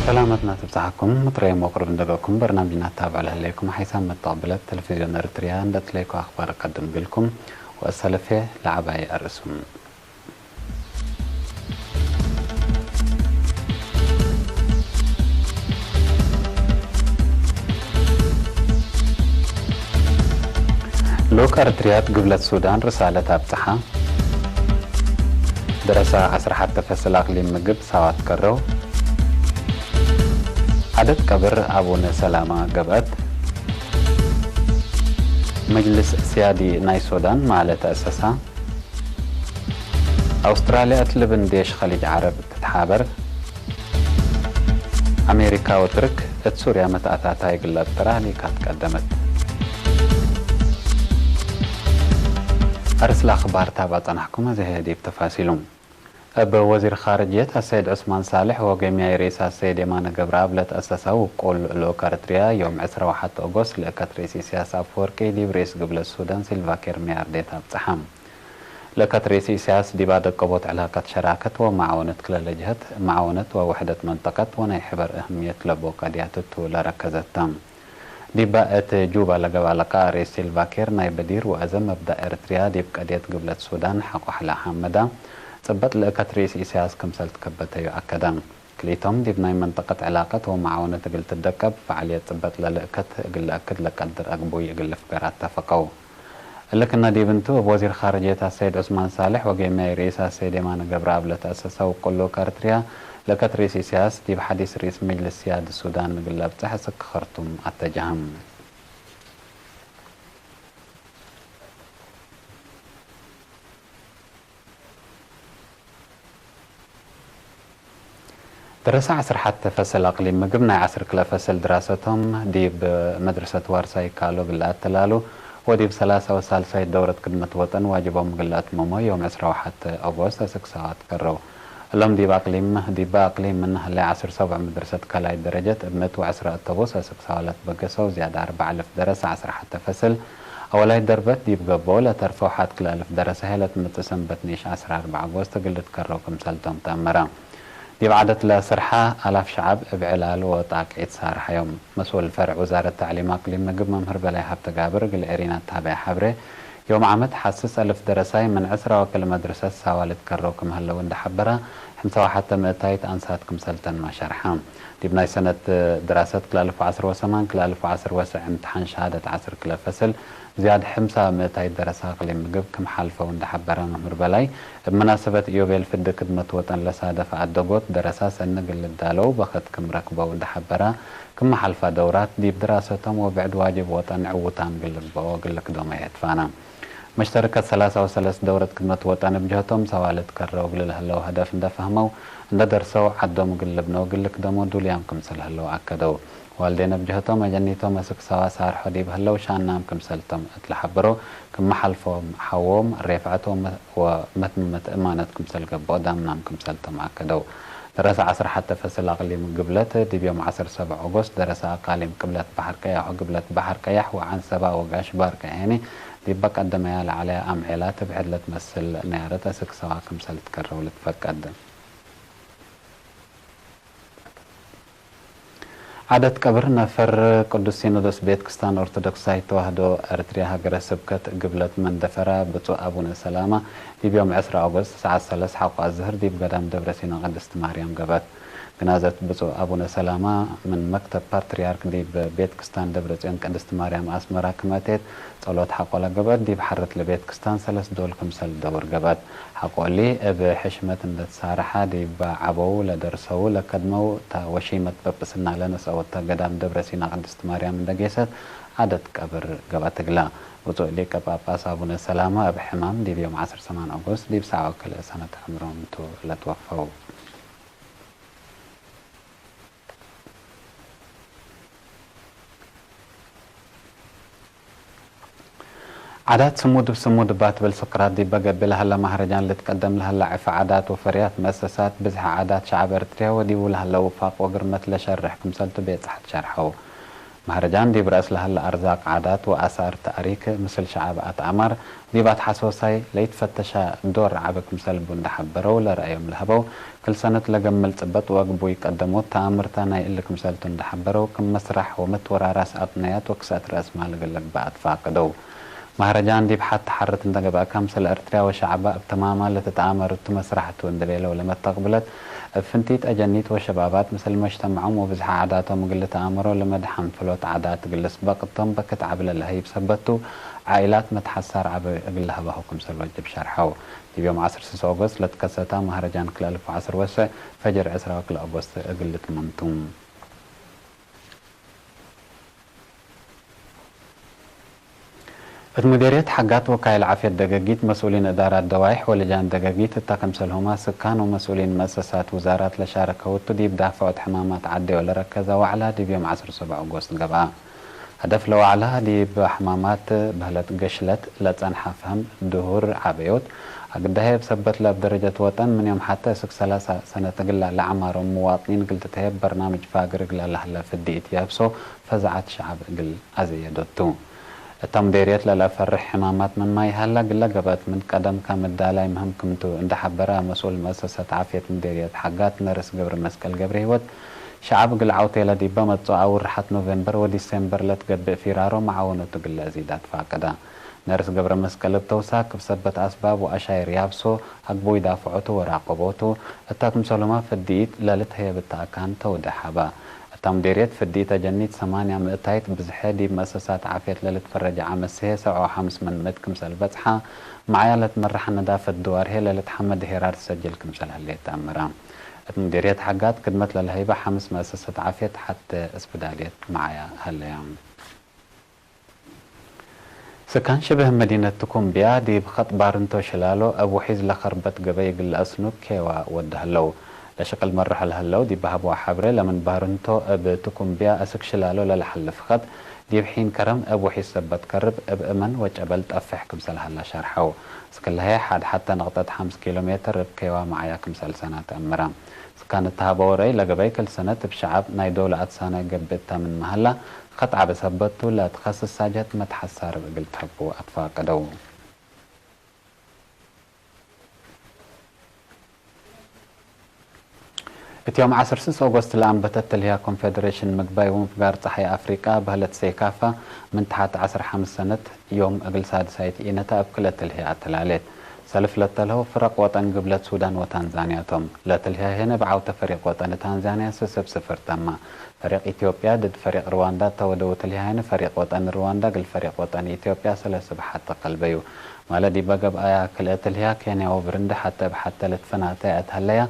ሰላመትና ትብጽሓኩም፣ ምጥራይ መቕርብ እንደገኩም በርናምጅና ታብዕ ለህለይኩም ሓይሳብ መተቕብለት ቴሌቪዝዮን ኤርትርያ እንደትለይኩ ኣኽባር ቀድም ግልኩም ወእሰለፌ ለዓባይ ኣርእሱም። ልኡክ ኤርትርያ ግብለት ሱዳን ርሳለት ኣብጽሓ። ደረሳ ዓሰርተ ሓደ ፈስል ኣቕሊም ምግብ ሳዋት ከረው። ዓደት ቀብር ኣቡነ ሰላማ ገብአት። መጅልስ ስያዲ ናይ ሱዳን ማለት ኣሰሳ። ኣውስትራልያ እትልብን ዴሽ ኸሊጅ ዓረብ ትትሓበር። ኣሜሪካ ወትርክ እት ሱርያ መትኣታታ ይግለብ ጥራሊ ካትቀደመት። ኣርስላ ኣኽባር ታባ ጸናሕኩም እዚ ሄዲብ ተፋሲሉ። እብ ወዚር ኻርጅየት ኣሰይድ ዑስማን ሳልሕ ወገምያይ ርኢስ ኣሰይድ የማነ ገብረኣብ ለትኣሰሰው ቁል ልኡክ ኣርትርያ ዮም ዕስራ ወሓተ ኦጎስት ልእከት ርኢስ ኢሳያስ ኣፈወርቂ ዲብ ርኢስ ግብለት ሱዳን ሲልቫ ኪር ሚያርዴት ኣብጽሓ። ለከት ርኢስ ኢሳያስ ዲብ ኣደቀቦት ዕላቀት ሸራከት ወመዓወነት ክለለ ጀሀት፣ መዓወነት ወውሕደት መንጠቀት ወናይ ሕበር እህምየት ለቦ ቀድያትቱ ለረከዘት ተ። ዲባ እት ጁባ ለገባ ለቃ ርኢስ ሲልቫ ኪር ናይ በዲር ወአዘ መብዳእ ኤርትርያ ዲብ ቀድየት ግብለት ሱዳን ሐቆ ሐላ ሐመዳ፣ ጽበጥ ለእከት ርኢስ ኢሳያስ ክምሰል ትከበተዩ አከደ። ክልኢቶም ዲብ ናይ መንጠቀት ዕላቀት ወመዓወነት እግል ትደቀብ፣ ፈዓልየት ጽበጥ ለልእከት እግል ለአክድ ለቀድር አግቡይ እግል ልፍገር አተፈቀው። እሊ ክነ ዲብ እንቱ፣ እብ ወዚር ኻርጅየት አሰይድ ዑስማን ሳልሕ ወጌማይ ርኢስ አሰይድ የማነ ገብረአብ ለተአሰሰው ቅሉክ አርትርያ፣ ለከት ርኢስ ኢሳያስ ዲብ ሐዲስ ርኢስ መጅልስ ስያድ ሱዳን እግል ለብጽሕ እስክ ኸርቱም አተጀሀም። ደረሳ ዓሰርተ ሓደ ፈሰል ኣቅሊም ምግብ ናይ ዓሰርተ ክልተ ፈሰል ድራሰቶም ዲብ መድረሰት ዋርሳይ ካሎ ግለ ኣተላሉ ወዲብ ሰላሳ ወሳልሳይ ደውረት ክድመት ወጠን ዋጅቦም ግለ ኣትመሞ ዮም ዕስራ ወሓተ ኦጎስት ኣስክሳዋት ከረው። እሎም ዲብ ኣቅሊም፣ ዲባ ኣቅሊም ምን ህላይ ዓሰርተ ሰብዑ መድረሰት ካልኣይ ደረጀት እብ መእት ወዕስራ ኣተቡስ ኣስክሳዋ ለትበገሰው ዝያዳ ኣርባዓ እልፍ ደረሳ ዓሰርተ ሓደ ፈሰል ኣወላይ ደርበት ዲብ ገብኦ ለተርፈው ሓት ክልተ እልፍ ደረሳ ሄ ለትመጽእ ሰንበት ኒሽ ዓሰርተ ኣርባዓ ኦጎስት ግልት ከረው ክምሰልቶም ተአመረ። ዲብ ዓደት ለስርሓ ኣላፍ ሸዓብ እብ ዕላል ወጣቅዒት ሳርሓዮም። መስኡል ፈርዕ ውዛረት ተዕሊም ኣቅሊም ምግብ መምህር በላይ ሃብተጋብር እግል ኤሪና ታብያ ሐብሬ፣ ዮም ዓመት ሐስስ እልፍ ደረሳይ ምን ዕስራ ወክል መድርሰት ሳዋ ልትከረው ክም ህለው እንደ ሐበራ፣ ሕምሳ ወሓተ ምእታይት ኣንሳት ክምሰልተን ማሸርሓ። ዲብ ናይ ሰነት ድራሰት ክልተ እልፍ ወዓሰርተ ወሰማን ክልተ እልፍ ወዓሰርተ ወሰዕ እምትሓን ሸሃደት ዓሰርተ ክልተ ፈስል ዝያድ ሕምሳ ምእታይት ደረሳ ኣቅሊም ምግብ ክም ሐልፈው እንደ ሐበራ መምህር በላይ፣ እብ መናሰበት ኢዮቤል ፍዲ ክድመት ወጠን ለሳደፈ ኣደጎት ደረሳ ሰኒ እግል ልዳለው በኸት ክም ረክበው እንደ ሐበራ፣ ክም ሐልፋ ደውራት ዲብ ድራሰቶም ወብዕድ ዋጅብ ወጠን ዕውታም እግል ልግበኦ እግል ልክዶመ የህትፋና። መሽተርከት ሰላሳ ወሰለስት ደውረት ክድመት ወጠን እብ ጀህቶም ሰዋልት ከረው እግል ለህለው ሀደፍ እንደ ፈህመው፣ እንደ ደርሰው ዓዶም እግል ልብነው እግል ልክደሞ ዱልያም ክምሰል ህለው ኣከደው። ዋልዴን እብ ጀህቶም አጀኒቶም አስክ ሰዋ ሳርሖ ዲብ ህለው ሻናም ክምሰልቶም እት ለሐበሮ፣ ክም ሐልፎም ሐዎም ሬፍዐት ወመ-፣ ወመትምመት እማነት ክምሰል ገብኦ ዳምናም ክምሰልቶም ኣከደው። ደረሳ ዓሰርተ ሓደ ፈስል ኣቅሊም ግብለት ዲብ ዮም ዓሰርተ ሰብዓ ኦጎስት ደረሳ ኣቃሊም ቅብለት በሐር ቀያሕ ወግብለት በሐር ቀያሕ ወዓንሰባ ወጋሽ ባር ቀሄኒ ዲበ ቀደመያ ለዐለያ ኣምዔላ ትብዕድ ለትመስል ነያረት አስክ ሰዋ ክምሰል ትከረው ልትፈቀድ። ዓደት ቀብር ነፈር ቅዱስ ሲኖዶስ ቤት ክስታን ኦርቶዶክሳይት ተዋህዶ ኤርትርያ ሀገረ ስብከት ግብለት መንደፈራ ብፁዕ ኣቡነ ሰላማ ዲብ ዮም ዕስራ ኦጎስት ሰዓት ሰለስ ሐቆ ኣዝህር ዲብ ገዳም ደብረ ሲና ቅድስት ማርያም ገበት። ግናዘት ብፁዕ ኣቡነ ሰላማ ምን መክተብ ፓትርያርክ ዲብ ቤት ክስታን ደብረ ጽዮን ቅድስት ማርያም ኣስመራ ክም ኣትየት ጸሎት ሐቆ ለገበት ዲብ ሐረት ለቤት ክስታን ሰለስ ዶል ክምሰል ደውር ገበት። ሐቆ እሊ እብ ሕሽመት እንደ ትሳርሐ ዲብ ዐበው ለደርሰው ለከድመው እታ ወሺመት ጵጵስና ለነስአው እታ ገዳም ደብረ ሲና ቅድስት ማርያም እንደ ጌሰት ዓደት ቀብር ገበት እግላ። ብፁዕ ሊቀ ጳጳስ ኣቡነ ሰላማ እብ ሕማም ዲብ ዮም ዓሰርተ ሰማን ኦጎስት ዲብ ሰብዓ ወክልኤ ሰነት ዕምሮም ቱ ለትወፈው። ዓዳት ስሙድ ብስሙድ እባ ትብል ስክራት ዲበ ገቢ ለሀለ ማህረጃን ልትቀደም ለሀለ ዕፈ ዓዳት ወፈርያት መእሰሳት ብዝሐ ዓዳት ሸዓብ ኤርትርያ ወዲቡ ለሀለ ውፋቅ ወግርመት ለሸርሕ ክምሰልቱ ቤጽሐት ሸርሐው። ማህረጃን ዲብ ረእስ ለሀለ አርዛቅ ዓዳት ወአሳር ተእሪክ ምስል ሸዓብ አትአማር ዲብ አትሐሶሳይ ለኢትፈተሻ ዶር ዐቢ ክምሰልቡ እንደሐበረው ለረአዮም ለሀበው ክል ሰነት ለገምል ጽበጥ ወግቡይ ቀደሞት ተአምርታ ናይ እሊ ክምሰልቱ እንደሐበረው ክም መስራሕ ወመትወራራስ አብነያት ወክስአት ረእስ ማል እግል ልግበእ አትፋቅደው። ማህረጃን ዲብ ሐቲ ሐርት እንተ ገብአ፣ ከምሰል ኤርትርያ ወሸዕባ እብ ተማማ ለትትአመር እቱ መስራሕ ቱ እንዴ ቤለው ለመተቅብለት፣ እብ ፍንቲት አጀኒት ወሸባባት ምስል መጅተመዖም ወብዝሐ ዓዳቶም እግል ልትአመሮ ለመድሐን ፍሎት ዓዳት እግል ልስበቅ እቶም በክት ዐቢ ለለሀይብ ሰበት ቱ፣ ዓኢላት መትሐሳር ዐቢ እግል ለሀባሁ ክምሰል ወጅብ ሸርሐው። ዲብ ዮም ዐስር ስስ ኦጎስት ለትከሰታ ማህረጃን ክልኤ አልፍ ወዐስር ወስዕ ፈጅር ዕስራ ወክልኤ ኦጎስት እግል ልትመም ቱ። እት ሙዴርየት ሐጋት ወካይል ዓፍየት ደገጊት፣ መስኡሊን እዳራት ደዋይሕ ወልጃን ደገጊት፣ እታ ክምሰልሁማ ስካን ወመስኡሊን መእሰሳት ውዛራት ለሻረከው እቱ ዲብ ዳፍዖት ሕማማት ዓደዮ ለረከዘ ዋዕላ ዲብ ዮም ዐስር ሰብዕ ኦጎስት ገብአ። ሀደፍ ለዋዕላ ዲብ ሕማማት በህለት ገሽለት ለጸንሐ ፈህም ድሁር ዓበዮት አግዳሄ እብ ሰበት ለእብ ደረጀት ወጠን ምን ዮም ሐተ እስክ ሰላሳ ሰነት እግላ ለዐማሮም ምዋጥኒን እግል ትትሄብ በርናምጅ ፋግር እግላ ለህለ ፍዲኢት ያብሶ ፈዛዐት ሸዐብ እግል አዘየዶቱ። እታ ሙዴርየት ለለአፈርሕ ሕማማት ምንማ ይሃላ ግለ ገብአት ምን ቀደም ከመዳላይ ምህም ክምቱ እንደ ሐበረ መስኡል መእሰሰት ዓፍየት ሙዴርየት ሐጋት ነርስ ገብረመስቀል ገብረሂወት ሸዐብ እግል ዐውቴለ ዲበ መጽኦ አውርሐት ኖቬምበር ወዲሴምበር ለትገብእ ፊራሮ መዓወኖቱ እግል ለአዚድ አትፋቀዳ። ነርስ ገብረመስቀል እብ ተውሳክ እብ ሰበት አስባብ ወአሻይር ያብሶ አግቡይ ዳፍዖቱ ወራቀቦቱ እታ ክምሰሉማ ፍዲኢት ለልትሀየብ እተ አካን ተውደ ሐባ። እታ ሙዴርየት ፍዲት አጀኒት ሰማንያ ምእታይት ብዝሐ ዲብ መእሰሳት ዓፍየት ለልትፈረጀ ዐመት ስሄ ሰብዓ ወሐምስ ምን ምእት ክምሰል በጽሓ፣ መዓያ ለትመራሕ ነዳፈት ድዋርሄ ለልትሐመድ ሄራር ትሰጅል ክምሰል ህሌት ተአምራ። እት ሙዴርየት ሐጋት ክድመት ለልሀይበ ሐምስ መእሰሰት ዓፍየት ሐተ እስፕዳልየት መዓያ ሀለያ። ስካን ሽብህ መዲነት ትኩምብያ ዲብ ኸጥ ባርንቶ ሽላሎ እብ ውሒዝ ለኸርበት ገበይ እግል ለአስኑክ ኬዋ ወድ ሀለው። ለሽቅል መርሖ ለሀለው ዲብ በሀብዋ ሐብሬ ለምን ባርንቶ እብ ትኩምብያ እስክ ሽላሎ ለለሐልፍ ኸጥ ዲብ ሒን ከረም እብ ውሒዝ ሰበት ከርብ እብ እመን ወጨበል ጠፍሕ ክምሰል ሀላ ሸርሐው። እስክለሀ ሐድ ሐተ ነቅጠት ሐምስ ኪሎ ሜትር እብ ኬዋ መዓያ ክምሰል ሰና ተአምራ። ስካን እት ሀበ ወረይ ለገበይ ክል ሰነት እብ ሸዐብ ናይ ዶውለ አትሳነ ገብእ እተ ምን መሀላ፣ ኸጥ ዐቢ ሰበት ቱ ለትኸስስ ሳጀት መትሐሳርብ እግል ተሀቡ አትፋቀደው። እት ዮም ዐስር ስስ ኦጎስት ለአንበተት ትልህያ ኮንፌደሬሽን ምግባይ ወምፍጋር ጸሓይ አፍሪቃ በህለት ሴካፋ ምን ተሓት ዐስር ሐምስ ሰነት ዮም እግል ሳድሳይት ኢነታ እብ ክልኤ ትልህያ አተላሌት። ሰልፍ ለተልሀው ፍረቅ ወጠን ግብለት ሱዳን ወታንዛንያ ቶም። ለትልህያ ሄነ እብ ዐውተ ፈሪቅ ወጠን ታንዛንያ ስስ እብ ስፍር ተማ። ፈሪቅ ኢትዮጵያ ድድ ፈሪቅ ርዋንዳ ተወደው ትልህያ ሄነ ፈሪቅ ወጠን ርዋንዳ እግል ፈሪቅ ወጠን ኢትዮጵያ ሰለስ እብ ሐተ ከልበዩ። ማለ ዲበ ገብአያ ክልኤ ትልህያ ኬንያ ወብርንዲ ሐተ እብ ሐተ ልትፈናተያ እት ሀለያ፣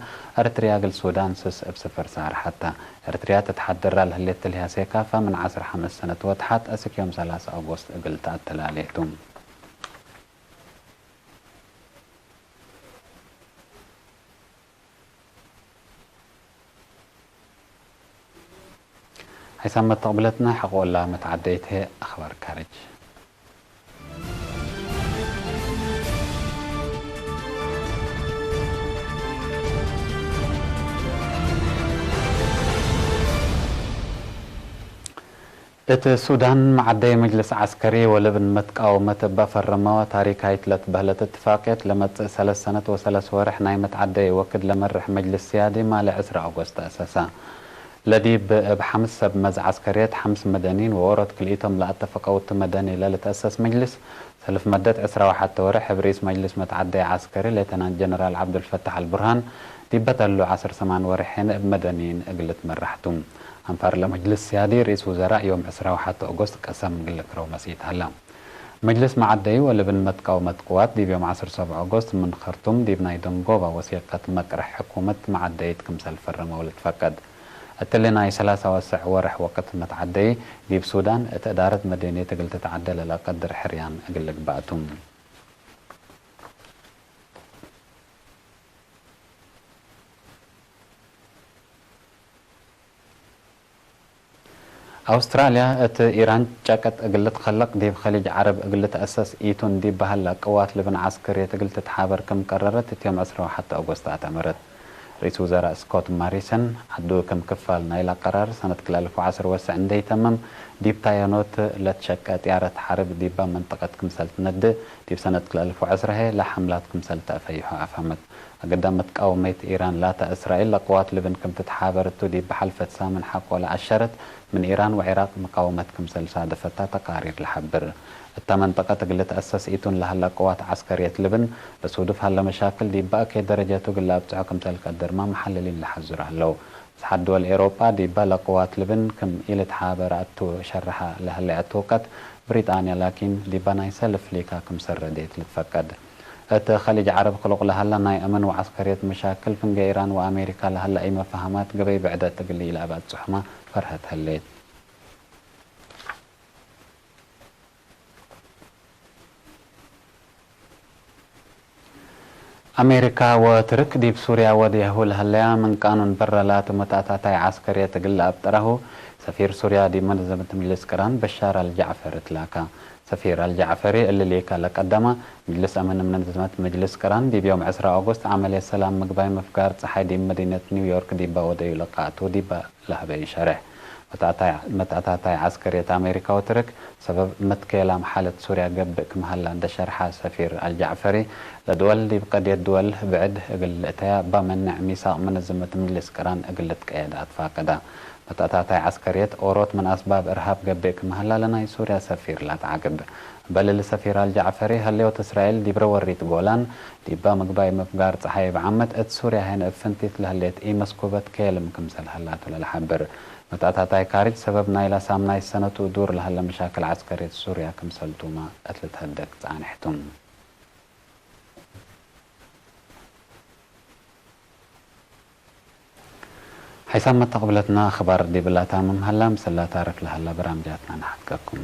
ኤርትርያ እግል ሱዳን ስስ እብ ስፍር ሳር ሐታ። ኤርትርያ ትትሓደራ ለህሌት ትልህያ ሴካፋ ምን ዐስር ሐምስ ሰነት ወተሓት እስክ ዮም ሰላሳ ኦጎስት እግል ተአተላሌ ቱ። ሓይሳም መተቕብለትና ሕቆላ መተዓደይት ኣኽባር ካርጅ። እት ሱዳን መዓደይ መጅልስ ዐስከሪ ወለብን መትቃወመት እባ ፈረመዋ ታሪካይት ለትበህለት እትፋቅየት ለመጽእ ሰለስ ሰነት ወሰለስ ወርሕ ናይ መትዓደይ ወክድ ለመርሕ መጅልስ ስያዲ ማለ ዕስራ ኦጎስት ተአሰሳ። ለዲብ እብ ሐምስ ሰብ መዝ ዐስከርየት ሐምስ መደኒን ወኦሮት ክልኢቶም ለአተፈቀው እት መደኒ ለልትአሰስ መጅልስ ሰልፍ መደት ዕስራ ወሐተ ወርሕ እብ ርኢስ መጅልስ መትዓደይ ዐስከሪ ሌተናንት ጀነራል ዐብዱልፈታሕ አልቡርሃን ዲበ ተሉ ዐስር ሰማን ወርሕ ሄነ እብ መደኒን እግል ልትመራሕ ቱ። አንፋር ለመጅልስ ስያዲ ርኢስ ውዘራእ ዮም ዕስራ ወሐተ ኦጎስት ቀሰም እግል ልክረው መሲት ሀላ። መጅልስ መዓደዩ ወልብን መትቃውመት ቅዋት ዲብ ዮም ዐስር ሰብዕ ኦጎስት ምን ኸርቱም ዲብ ናይ ደንጎባ ወሲቀት መቅርሕ ሕኩመት መዓደይት ክምሰል ፈረመው ልትፈቀድ። እትሊ ናይ ሰላሳ ወሰዕ ወርሕ ወቅት መትዓደይ ዲብ ሱዳን እት እዳረት መደንየት እግል ትትዓደ ለለቀድር ሕርያን እግል ልግባእ ቱ። ኣውስትራልያ እቲ ኢራን ጨቀጥ እግል ትኸለቅ ዲብ ኸሊጅ ዓረብ እግል ተአሰስ ኢቱን ዲብ በሀላ ቅዋት ልብን ዓስከርየት እግል ትትሓበር ክም ቀረረት እትዮም ዕስራ ወሓተ ኦጎስት ኣተመረት። ርኢስ ውዘራእ ስኮት ማሪሰን፣ ዓዱ ክም ክፋል ናይላ ቀራር ሰነት ክልተ አልፍ ወዐስር ወስዕ እንደይተምም ዲብ ታየኖት ለትሸቀ ጥያረት ሐርብ ዲባ መንጠቀት ክምሰል ትነድእ ዲብ ሰነት ክልተ አልፍ ወዐስር ሀ ለሐምላት ክምሰል ተአፈይሖ አፍሀመት። አገዳመት ቃውመይት ኢራን ላታ እስራኤል ለቅዋት ልብን ክም ትትሓበር እቱ ዲብ በሐልፈት ሳምን ሐቆ ለአሸረት ምን ኢራን ወዒራቅ መቃውመት ክምሰል ሳደፈታ ተቃሪር ለሐብር። እታ መንጠቀት እግል ትአሰስ ኢቱን ለሀላ ቅዋት ዐስከርየት ልብን፣ ለሱዱፍ ሀለ መሻክል ዲብ በአኬ ደረጀቱ እግል ለአብጽሖ ክምሰል ቀድርማ መሐልሊን ለሐዙር ሀለው። ምስሓት ድወል ኤሮጳ ዲባ ለቅዋት ልብን ክም ኢልትሓበራ እቱ ሸርሓ ለሀለያት ውቀት፣ ብሪጣንያ ላኪን ዲባ ናይ ሰልፍ ሊካ ክም ሰረዴት ልትፈቀድ። እት ኸሊጅ ዐረብ ክሉቅ ለሀላ ናይ አመን ወዐስከርየት መሻክል ፍንጌ ኢራን ወአሜሪካ ለሀላ ኢመፋሃማት ገበይ ብዕደት እግል ኢለአባጽሑማ ፈርሀት ሀሌት። አሜሪካ ወትርክ ዲብ ሱርያ ወድየሁ ለሀለያ ምን ቃኑን በረ ላቱ መትአታታይ ዐስከርየት እግል ለአብጠራሁ ሰፊር ሱርያ ዲብ መነዘመት ምጅልስ ቅራን በሻር አልጃዕፈሪ ትላካ። ሰፊር አልጃዕፈሪ እሊ ሊካ ለቀደማ፣ ምጅልስ አመን መነዘመት ምጅልስ ቅራን ዲብ ዮም ዕስራ ኦጎስት ዐመልየት ሰላም ምግባይ ምፍጋር ጸሓይ ዲብ መዲነት ኒውዮርክ ዲባ ወደዩ ለቃቱ ዲባ ለሀበዩ ሸርሕ። መትአታታይ ዐስከርየት አሜሪካ ወትርክ ሰበብ መትከየላም ሓለት ሱርያ ገብእ ክም ሀላ እንደ ሸርሓ ሰፊር አልጃዕፈሪ፣ ለድወል ዲብ ቀድየት ድወል ብዕድ እግል ልእተያ እባ መነዕ ሚሳቅ መነዘመት ምልስ ቅራን እግል ልትቀየድ አትፋቀዳ። መትአታታይ ዐስከርየት ኦሮት ምን አስባብ እርሃብ ገብእ ክም ሀላ ለናይ ሱርያ ሰፊር ላትዓግብ። በልል ሰፊር አልጃዕፈሪ፣ ሀልዮት እስራኤል ዲብረ ወሪት ጎላን ዲባ ምግባይ ምፍጋር ጸሓይ ብዓመት እት ሱርያ ሄን እብ ፍንቲት ለህሌት ኢመስኩበት ከየልም ክምሰል ሀላቱ ለልሓብር። መትአታታይ ካርጅ ሰበብ ናይላ ሳምናይ ሰነቱ ዱር ለሀለ መሻክል ዐስከርየት ሱርያ ክምሰልቱማ እት ልትሀደግ ጸንሕቱ። ሓይሳብ መተቅብለትና አኽባር ዲብላ ታምም ሀላ፣ ምስላ ታርፍ ለሀላ በራምጃትና ንሓትከኩም።